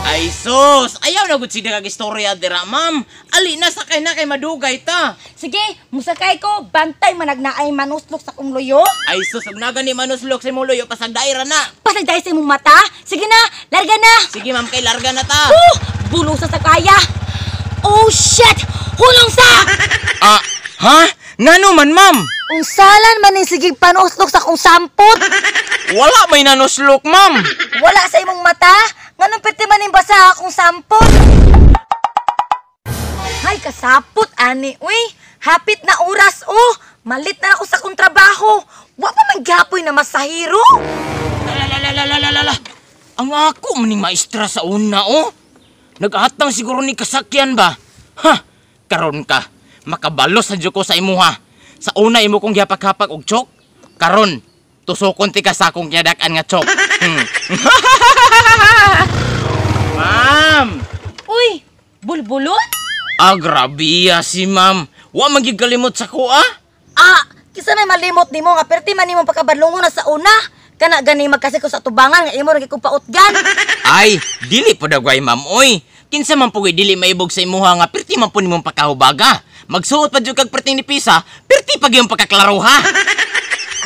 Ay sus, ayaw na gud siya kag istorya dira, ma'am. Ali na, sakay na kay madugay ta. Sige, musakay ko, bantay manag naay manuslok sa akong luyo. Ay sus, ug naga ni manuslok sa imong luyo, pasagdaira na. Pasagday sa imong mata. Sige na, larga na. Sige, ma'am, kay larga na ta. Oh, bulo sa kaya. Oh shit! Hulong sa! Ah, ha? Ngano man, ma'am? Unsalan man ning sige panuslok sa akong sampot. Wala may nanuslok, ma'am. Wala sa imong mata? Nganong perti man ning basa akong sampot? Hay, kasapot ani, uy. Hapit na oras, oh. Malit na ako sa akong trabaho. Wa pa man gapoy na masahiro. Lalalalalalala. Ang ako maning maestra sa una, oh. Naghatang siguro ni kasakyan ba? Ha, karon ka. Makabalos sa ko sa imuha. Sa una imo kong gihapak-hapak og chok. Karon, tusokon ti ka sa akong gidak-an nga chok. Ma'am! Uy, bulbulon? Ah, grabe ya si ma'am. Wa man gyud kalimot sa ko, ah. Ah, kisa may malimot nimo nga perti man nimo pagkabadlongon na sa una. Kana gani magkasi ko sa tubangan nga imo ra gyud kong pautgan. Ay, dili po dagway, ma'am, oy. Kinsa man pugoy dili maibog sa imuha nga perti man po nimong pagkahubaga. Magsuot pa jud kag perting ni pisa, perti pa gyud pagkaklaroha.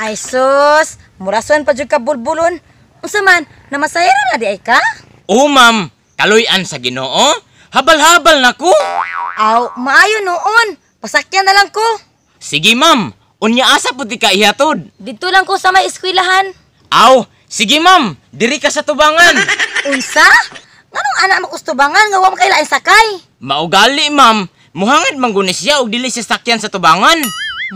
Ay sus, murason pa jud ka, bulbulon. Unsa man, namasahira na di ay ka? Oo, ma'am, kaluy-an sa Ginoo. Habal-habal na ko. Aw, maayo noon. Pasakyan na lang ko. Sige, ma'am, unya asa pud di ka ihatod? Dito lang ko sa may eskwelahan. Aw, sige, ma'am, diri ka sa tubangan. Unsa? Nganong ana mo kustubangan nga wa man kay lain sakay? Maugali, ma'am, muhangad man guni siya og dili siya sakyan sa tubangan.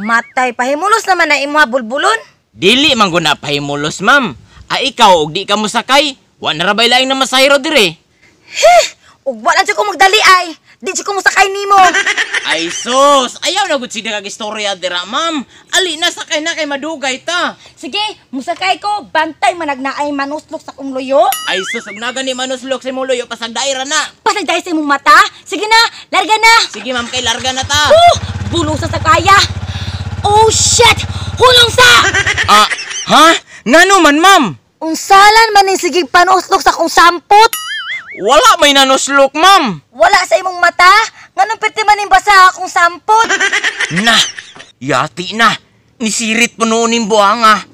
Matay, pahimulos naman na imuha, bulbulon. Dili man guna pahimulos, ma'am. Ah, ikaw og di ka mosakay, wa na ra bay laing na masahiro dire. Heh, ug wa lang jud ko magdali ay. Di jud ko mosakay nimo. Ay sus, ayaw na gud siya kag istorya dira, ma'am. Ali na, sakay na kay madugay ta. Sige, musakay ko, bantay manag naay manuslok sa akong luyo. Ay sus, ug naga ni manuslok sa imong luyo, pasagdaira na. Pasagday sa imong mata. Sige na, larga na. Sige, ma'am, kay larga na ta. Oh, bulo sa kaya. Oh shit! Hulong sa! Ah, ha? Ngano man, ma'am? Unsalan man ning sige panuslok sa akong sampot. Wala may nanuslok, ma'am. Wala sa imong mata? Nganong perti man ning basa akong sampot? Na, yati na. Nisirit po noon yung buhanga.